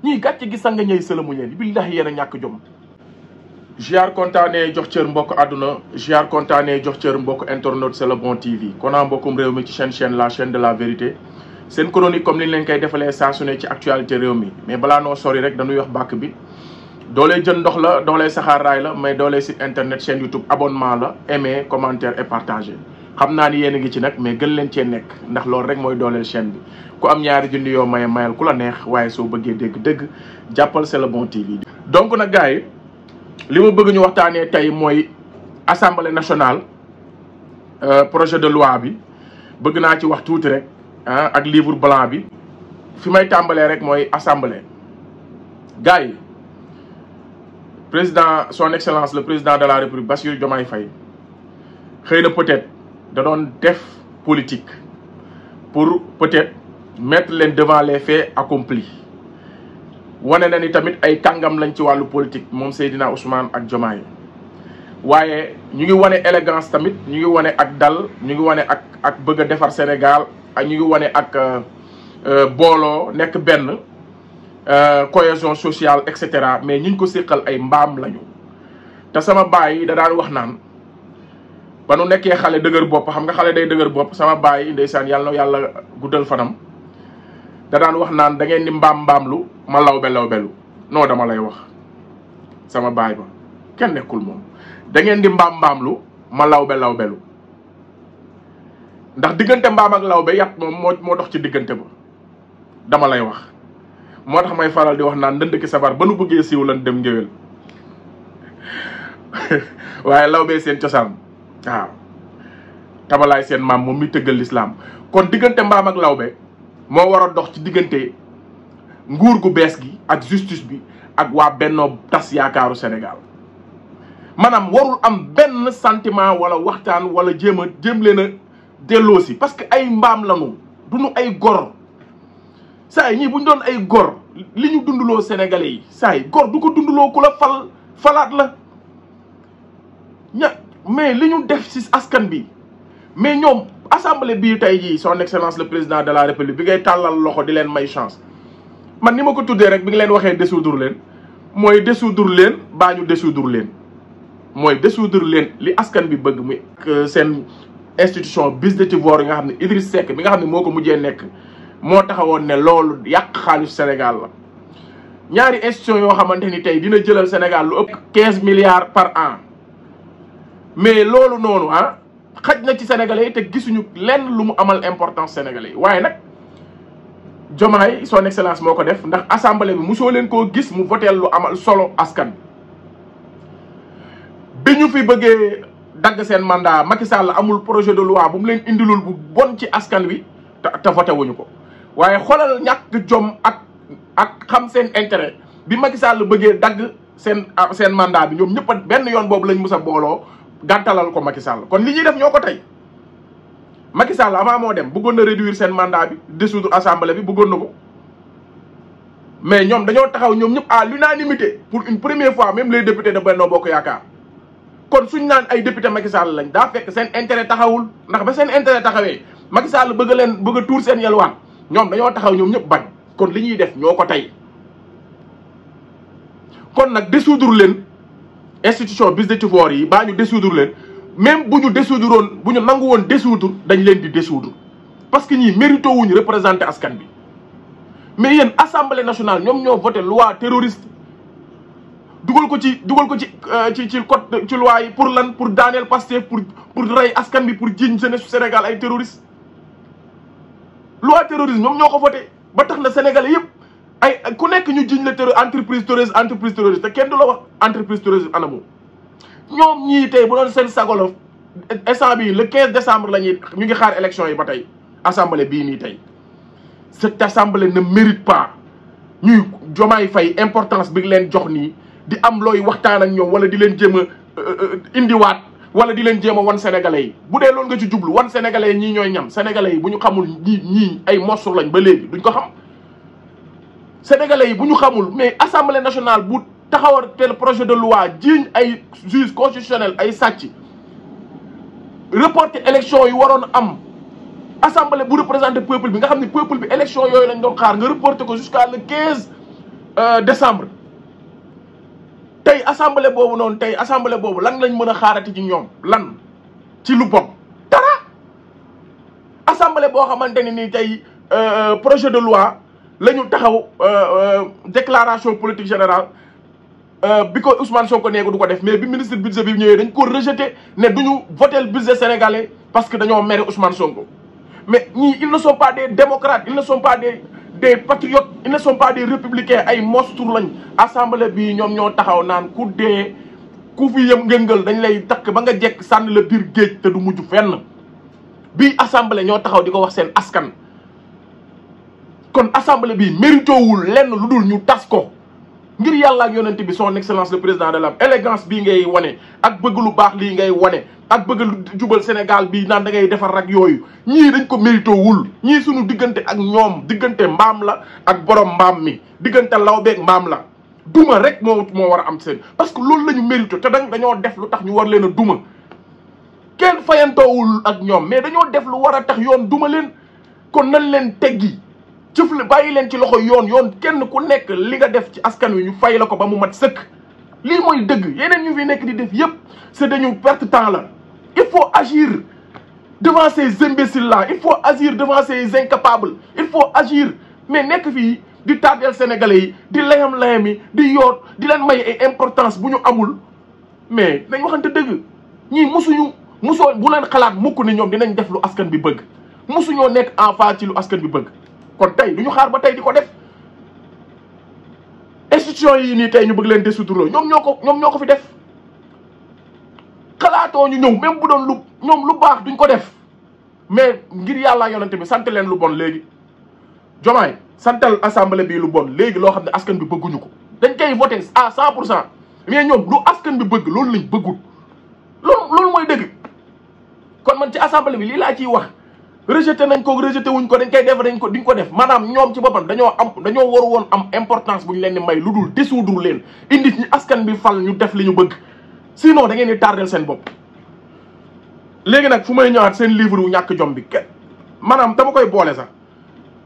ñii gàcce gi sanga ñëy sëlamu leen billahi yéen a ñàkk jom. jiar kontaanee jox cër mbokk àdduna jiar kontaanee jox cër mbokk internaute C'est le bon TV konaa mbokkum réew mi ci chaîne la chaîne de la vérité seen chronique comme ni ñu leen koy defalee saa su ne ci actualité réew mi mais balaa noo sori rek dañuy wax bàkk bi doolee jën ndox la doolee saxaar raay la mais doolee site internet chaîne YouTube abonnement la aimer commentaire et partager xam naa ni yéen a ngi ci nag mais gën leen cee nekk ndax loolu rek mooy dooleel chaîne bi ku am ñaari junni yoo maye mayal ku la neex waaye soo bëggee dégg dëgg jàppal C'est le bon TV. donc nag gars yi li ma bëgg ñu waxtaanee tey mooy assemblée nationale projet de loi bi bëgg naa ci wax tuuti rek ak livre blanc bi fi may tàmbalee rek mooy assemblée. gars yi président son excellence le président de la république Bassirou Diomaye Faye xëy na peut-être da doon def politique pour peut-être mettre leen devant les faits accomplis. wane na ni tamit ay kàngam lañ ci wàllu politique moom Seydina Ousmane ak Diomaye waaye ñu ngi wane élégance tamit ñu ngi wane ak dal ñu ngi wane ak bëgg a defar Sénégal ak ñu ngi wane ak booloo nekk benn cohésion sociale et cetera mais ñu ko séqal ay mbaam lañu. te sama baay da daan wax naan ba nu nekkee xale dëgër bopp xam nga xale day dëgër bopp sama baay ndeysaan yàlla na yàlla guddal fanam da daan wax naan da ngeen di mbaamlu ma lawbelu non dama lay wax sama baay ba kenn nekkul moom da ngeen di mbaamlu ma lawbelu ndax diggante mbaam ak lawbe yàpp moom moo dox ci diggante ba dama lay wax moo tax may faral di wax naan ndënd ki sabar ba nu bëggee siiw lan dem ngéwél waaye lawbee seen cosaan waaw tabalaay seen maam moom mi tëggal lislaam kon diggante mbaam ak lawbe moo war a dox ci diggante nguur gu bees gi ak justice bi ak waa Benno Tas Yaakaaru Sénégal maanaam warul am benn sentiment wala waxtaan wala jéem leen a delloosi parce que ay mbaam lañu duñu ay gor saa yi ñii bu ñu doon ay gor li ñu dunduloo sénégalais yi saa yi gor du ko dunduloo ku la falaat la mais li ñu def ci askan bi mais ñoom assemblée bii tey jii son excellence le président de la république bi ngay tàllal loxo di leen may chance man ni ma ko tuddee rek bi nga leen waxee dissoudre leen mooy dissoudre leen baa ñu dissoudre leen mooy dissoudre leen li askan bi bëgg muy seen institution budgétivore yi nga xam ne Idriss Seck bi nga xam ne moo ko mujjee nekk moo taxawoon ne loolu yàq xaalis Sénégal la ñaari institution yoo xamante ni tey dina jëlal Sénégal lu ëpp 15 milliards par an mais loolu noonu xaj na ci sénégalais yi te gisuñu lenn lu mu amal importance sénégalais yi waaye nag Diomaye son excellence moo ko def ndax assemblée bi mosoo leen koo gis mu voteel lu amal solo askan bi ñu fi bëggee dagg seen mandat Macky Sall amul projet de loi bu mu leen indilul bu bon ci askan wi te voté wuñu ko waaye xoolal ñàkk jom ak xam seen intérêt bi Macky Sall bëggee dagg seen mandat bi ñoom ñëpp benn yoon boobu lañ mus a booloo gàttalal ko Macky Sall kon li ñuy def ñoo ko tey Macky Sall avant moo dem bëggoon na réduire seen mandat bi dissoudre assemblée bi bëggoon na ko mais ñoom dañoo taxaw ñoom ñëpp à l'unanimité pour une première fois même les députés de Benno Bokk Yaakaar kon suñ naan ay député Macky Sall lañ daa fekk seen intérêt taxawul ndax ba seen intérêt taxawee Macky Sall bëgg a tuur seen yelwaan ñoom dañoo taxaw ñoom ñëpp bañ kon li ñuy def ñoo ko tey kon nag dissoudre leen institution budgétivore yi baa ñu dissoudre leen même bu ñu nangu woon dissoudre dañ leen di dissoudre parce que ñii mérito wuñu représenter askan bi mais yéen assemblée nationale ñoom ñoo voté loi terroriste dugal ko ci code ci loi yi pour lan pour daaneel Pastef pour rey askan bi pour jiiñ jeunesse Sénégal ay terroriste loi terroriste ñoom ñoo ko voté ba tax na sénégalais yëpp ay ku nekk ñu jiñ la entreprise terroriste te kenn du la wax entreprise terroriste anamu ñoom ñii tey bu doon seen sagolo instant bii le 15 décembre la ñu ngi xaar élection yi ba tey assemblée bii nii tey cette assemblée ne mérite pas ñuy Diomaye Faye importance bi leen jox nii di am looy waxtaan ak ñoom wala di leen jéem a indiwaat wala di leen jéem a wan sénégalais yi bu dee loolu nga ci jublu wan sénégalais yi ñii ñooy ñam sénégalais yi bu ñu xamul ñii ay monstre lañ ba léegi duñ ko xam sénégalais yi bu ñu xamul mais assemblée nationale bu taxawal tel projet de loi jiiñ ay juge constitutionnel ay sàcc reporter élection yi waroon am assemblée bu représenter peuple bi nga xam ne peuple bi élection yooyu lañ doon xaar nga reporter ko jusqu'à le 15 décembre tey assemblée boobu noonu tey assemblée boobu lan lañ mën a xaarati ci ñoom lan ci lu bon dara. assemblée boo xamante ne ni tey projet de loi la ñu taxaw déclaration politique générale bi ko Ousmane Sonko nee ko du ko def mais bi ministre budget bi ñëwee dañ ko rejeté ne duñu voter le budget sénégalais parce que dañoo mere Ousmane Sonko. mais ñii ils ne sont pas des démocrates ils ne sont pas des patriotes ils ne sont pas des républicains ay monstres lañ. assemblée bi ñoom ñoo taxaw naan ku dee ku fi yëm ngëngal dañ lay takk ba nga jekk sànni la biir géej te du mujj fenn. bii assemblée ñoo taxaw di ko wax seen askan kon assemblée bi méritowul lenn lu dul ñu tas ko ngir yàlla ak yonent bi son excellence le président de la élégance bii ngay wane ak bëgg lu baax lii ngay wane ak bëgg lu jubal Sénégal bii naan da ngay defar rek yooyu ñii dañ ko méritowul ñii suñu diggante ak ñoom diggante mbaam la ak borom mbaam mi diggante lawbeeg mbaam la duma rek moo war a am seen parce que loolu la ñu mérito te dañoo def lu tax ñu war leen a duma kenn fayantoowul ak ñoom mais dañoo def lu war a tax yoon duma leen kon nañ leen teggi jëfle bàyyi leen ci loxo yoon kenn ku nekk li nga def ci askan wi ñu fay la ko ba mu mat sëkk lii mooy dëgg yeneen ñu fi nekk di def yépp c'est dañu perte temps la il faut agir devant ces imbéciles là il faut agir devant ces incapables il faut agir mais nekk fii di tardeel sénégalais yi di layam-layam yi di yoot di leen may ay importance bu ñu amul mais nañ waxante dëgg ñii musoo bu leen xalaat mukk ni ñoom dinañ def lu askan bi bëgg musuñoo nekk en face ci lu askan bi bëgg kon tey du ñu xaar ba tey di ko def institution yi nii tey ñu bëgg leen desuturoo ñoom ñoo ko fi def xalaatoo ñu ñëw même bu doon ñoom lu baax duñ ko def mais ngir yàlla yonante bi sant leen lu bon léegi Diomaye santal assemblée bi lu bon léegi loo xam ne askan bi bëgguñu ko dañ koy voté à 100% mais ñoom lu askan bi bëgg loolu lañ bëggul loolu mooy dëgg kon man ci assemblée bi lii laa ciy wax rejeté nañ ko rejeté wuñ ko dañ koy def duñ ko def maanaam ñoom ci boppam dañoo waru woon am importance bu ñu leen di may lu dul dissoudre leen indi ñi askan bi fal ñu def li ñu bëgg sinon da ngeen di tardel seen bopp. léegi nag fu may ñëwaat seen livre wu ñàkk jom bi maanaam dama koy boole sax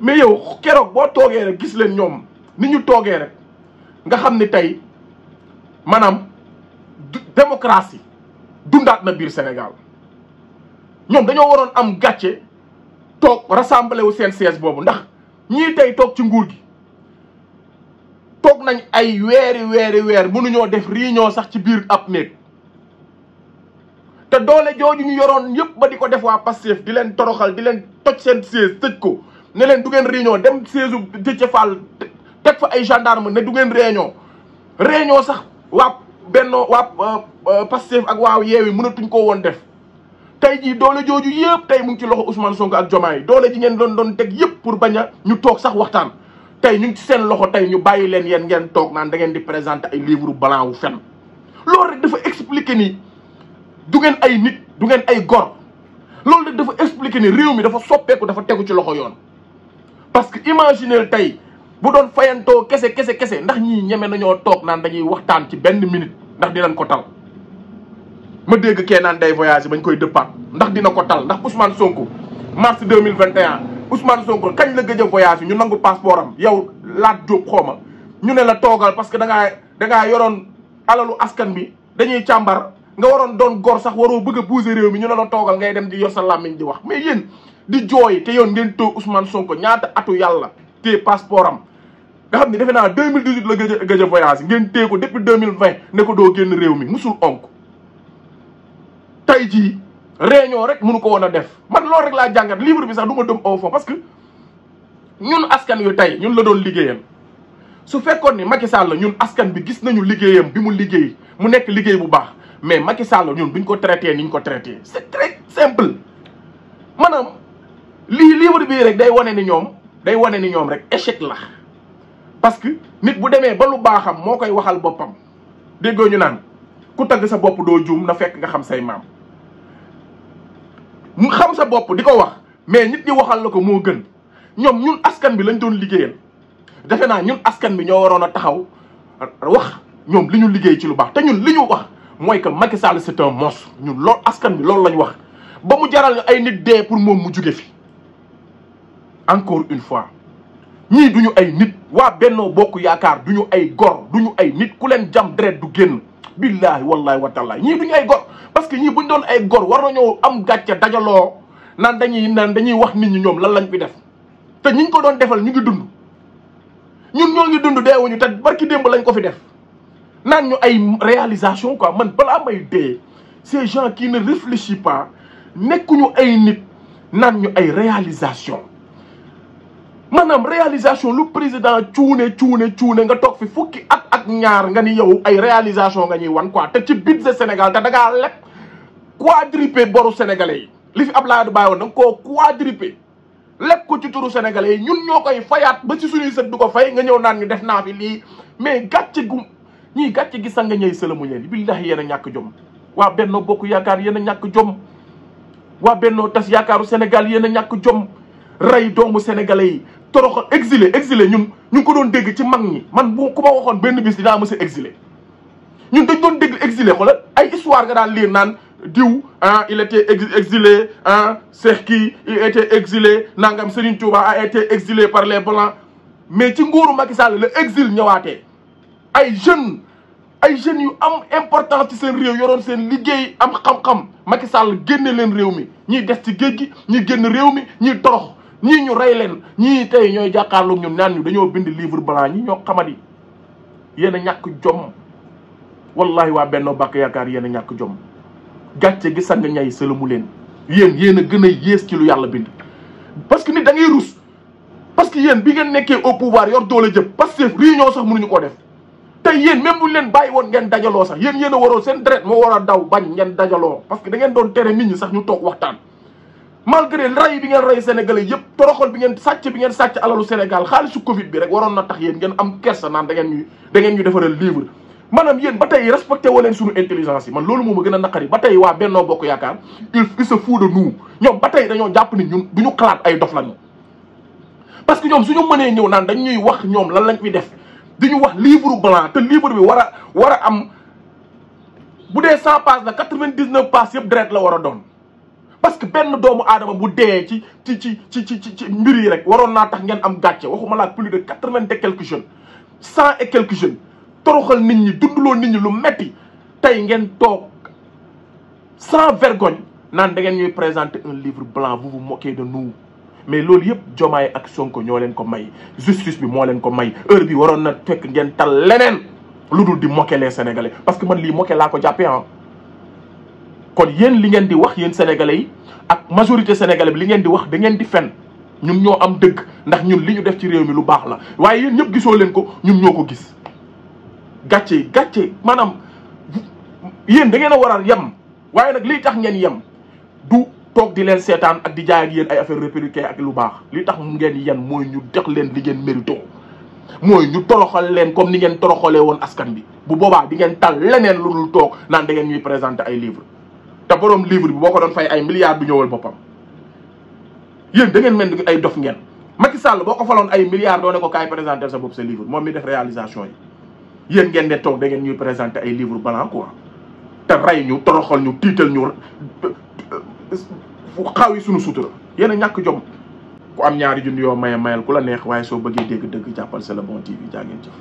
mais yow keroog boo toogee rek gis leen ñoom ni ñu toogee rek nga xam ni tey maanaam démocratie dundaat na biir Sénégal ñoom dañoo waroon am gàcce toog rassemblé wu seen siège boobu ndax ñii tey toog ci nguur gi toog nañ ay weer mënuñoo def réunion sax ci biir ab néeg te doole jooju ñu yoroon yëpp ba di ko def waa Pastef di leen toroxal di leen toj seen siège tëj ko ne leen du ngeen réunion dem siège u Déthié Fall teg fa ay gendarme ne du ngeen réunion sax waa Pastef ak waa Yewwi mënatuñ koo woon def tey jii doole jooju yëpp tey mu ngi ci loxo Ousmane Sonko ak Diomaye doole ji ngeen doon teg yëpp pour bañ a ñu toog sax waxtaan tey ñu ngi ci seen loxo tey ñu bàyyi leen yéen ngeen toog naan da ngeen di présenter ay livre blanc wu fen loolu rek dafa expliquer ni du ngeen ay nit du ngeen ay gor loolu rek dafa expliquer ni réew mi dafa soppeeku dafa tegu ci loxo yoon parce que imaginez tey bu doon fayantoo kese ndax ñii ñeme nañoo toog naan dañuy waxtaan ci benn minute ndax dinañ ko tal ma dégg kee naan day voyagé bañ koy dëppaat ndax dina ko tal ndax Ousmane Sonko mars 2021 Ousmane Sonko kañ la gëj a voyagé ñu nangu passeport am yow Laat Diop xooma ñu ne la toogal parce que da ngaa yoroon alalu askan bi dañuy càmbar nga waroon doon gor sax waroo bëgg a bouger réew mi ñu ne la toogal ngay dem di yor sa làmmiñ di wax mais yéen di jooy te yoon ngeen toog Ousmane Sonko ñaata atu yàlla téye passeport am nga xam ne defe naa 2018 la gëj a voyagé ngeen téye ko depuis 2020 ne ko doo génn réew mi musul onk tey jii réunion rek mënu ko woon a def man loolu rek laa jàngat livre bi sax du ma dem au fond parce que ñun askan wi tey ñun la doon liggéeyam su fekkoon ni Macky Sall la ñun askan bi gis nañu liggéeyam bi mu liggéey mu nekk liggéey bu baax mais Macky Sall ñun buñ ko traité ni ñu ko traité c'est très simple maanaam livre bii rek day wane ni ñoom rek échec la parce que nit bu demee ba lu baaxam moo koy waxal boppam déggoo ñu naan ku tagg sa bopp doo juum na fekk nga xam say maam mu xam sa bopp di ko wax mais nit ñi waxal la ko moo gën ñoom ñun askan bi lañ doon liggéeyal defe naa ñun askan bi ñoo waroon a taxaw wax ñoom li ñu liggéey ci lu baax te ñun li ñu wax mooy que Macky Sall c'est un monstre ñun loolu askan bi loolu lañ wax ba mu jaral ay nit dee pour moom mu juge fi encore une fois ñii duñu ay nit waa Benno Bokk Yaakaar duñu ay gor duñu ay nit ku leen jam deret du génn billahi wallahi wa taala ñii duñu ay gor parce que ñii buñ doon ay gor war nañoo am gàcce dajaloo naan dañuy wax nit ñi ñoom lan lañ fi def te ñiñ ko doon defal ñu ngi dund ñun ñoo ngi dund deewuñu te barki démb lañ ko fi def naan ñu ay réalisation quoi man balaa may dee ces gens qui ne réfléchissent pas nekkuñu ay nit naan ñu ay réalisation maanaam réalisation lu président cuune nga toog fi fukki at ak ñaar nga ni yow ay réalisation nga ñuy wan quoi te ci budget Sénégal te da ngaa lekk quadruplé boru sénégalais yi li fi Abdoulaye Wade bàyyi woon da nga koo quadruplé lekk ko ci turu sénégalais yi ñun ñoo koy fayaat ba ci suñuy sët du ko fay nga ñëw naan ñu def naa fi lii mais gàcce gu ñii gàcce gi sax nga ñëy sëlamu leen billahi yéen a ñàkk jom waa Benno Bokk Yaakaar yéen a ñàkk jom waa Benno Tas Yaakaaru Sénégal yéen a ñàkk jom rey doomu sénégalais yi toroxal exilé ñun ñu ko doon dégg ci mag ñi man bu ku ma waxoon benn bis dinaa mës a exilé ñun dañ doon dégg exilé xoolal ay histoire nga daan lire naan diw il était exilé Cheikh kii il était exilé nangam Serigne Touba a été exilé par les blancs mais ci nguuru Macky Sall la exil ñëwaatee ay jeunes yu am importance ci seen réew yoroon seen liggéey am xam-xam Macky Sall génne leen réew mi ñiy des ci géej gi ñi génn réew mi ñiy torox ñii ñu rey leen ñii tey ñooy jàkkaarloog ñun naan ñu dañoo bind livre blanc ñi ñoo xamadi yéen a ñàkk jom wallahi waa Benno Bokk Yaakaar yéen a ñàkk jom gàcce gi sang ñay sëlamu leen yéen a gën a yées ci lu yàlla bind parce que nit da ngay rus parce que yéen bi ngeen nekkee au pouvoir yor doole jëpp parce que réunion sax mënuñu ko def tey yéen même buñ leen bàyyi woon ngeen dajaloo sax yéen a waroon seen deret moo war a daw bañ ngeen dajaloo parce que da ngeen doon tere nit ñi sax ñu toog waxtaan malgré rey bi ngeen rey sénégalais yëpp toroxal bi ngeen sàcc alalu Sénégal xaalisu Covid bi rek waroon na tax yéen ngeen am kersa naan da ngeen ñu defaral livre maanaam yéen ba tey respecté woo leen suñu intelligence yi man loolu moo ma gën a naqari ba tey waa Benno Bokk Yaakaar il se fout de nous ñoom ba tey dañoo jàpp ni ñun du ñu xalaat ay dof lañu parce que ñoom suñu mënee ñëw naan dañ ñuy wax ñoom lan lañ fi def di ñu wax livre blanc te livre bi war a am bu dee 100 pages la 99 pages yëpp deret la war a doon parce que benn doomu aadama bu dee ci mbir yi rek waroon naa tax ngeen am gàcce waxuma la plus de 80 et quelques jeunes 100 et quelques jeunes toroxal nit ñi dunduloo nit ñi lu metti tey ngeen toog sans vergogne naan da ngeen ñuy présenter un livre blanc vous vous moquez de nous mais loolu yëpp Diomaye ak Sonko ñoo leen ko may justice bi moo leen ko may heure bi waroon na fekk ngeen tal leneen lu dul di moquer les sénégalais parce que man lii moquer laa ko jàppee kon yéen li ngeen di wax yéen sénégalais yi ak majorité sénégalais bi li ngeen di wax da ngeen di fen ñun ñoo am dëgg ndax ñun li ñu def ci réew mi lu baax la waaye yéen ñëpp gisoo leen ko ñun ñoo ko gis gàcce maanaam yéen da ngeen a war a yem waaye nag liy tax ngeen yem du toog di leen seetaan ak di jaay ak yéen ay affaire républicain ak lu baax li tax ngeen yen mooy ñu def leen li ngeen mérito mooy ñu toroxal leen comme ni ngeen toroxalee woon askan bi bu boobaa di ngeen tal leneen lu dul toog naan da ngeen ñuy présenter ay livre te borom livre bi boo ko doon fay ay milliards du ñëwal boppam yéen da ngeen mel ni ay dof ngeen Macky Sall boo ko faloon ay milliards doo ne ko kaay présenter sa bopp sa livre moom mi def réalisation yi yéen ngeen ne toog da ngeen ñuy présenter ay livre blanc quoi te rey ñu toroxal ñu tiital ñu xaw yi suñu sutura yéen a ñàkk jom ku am ñaari junni yoo mayal ku la neex waaye soo bëggee dégg dëgg jàppal C'est le bon TV jaa ngeen jëf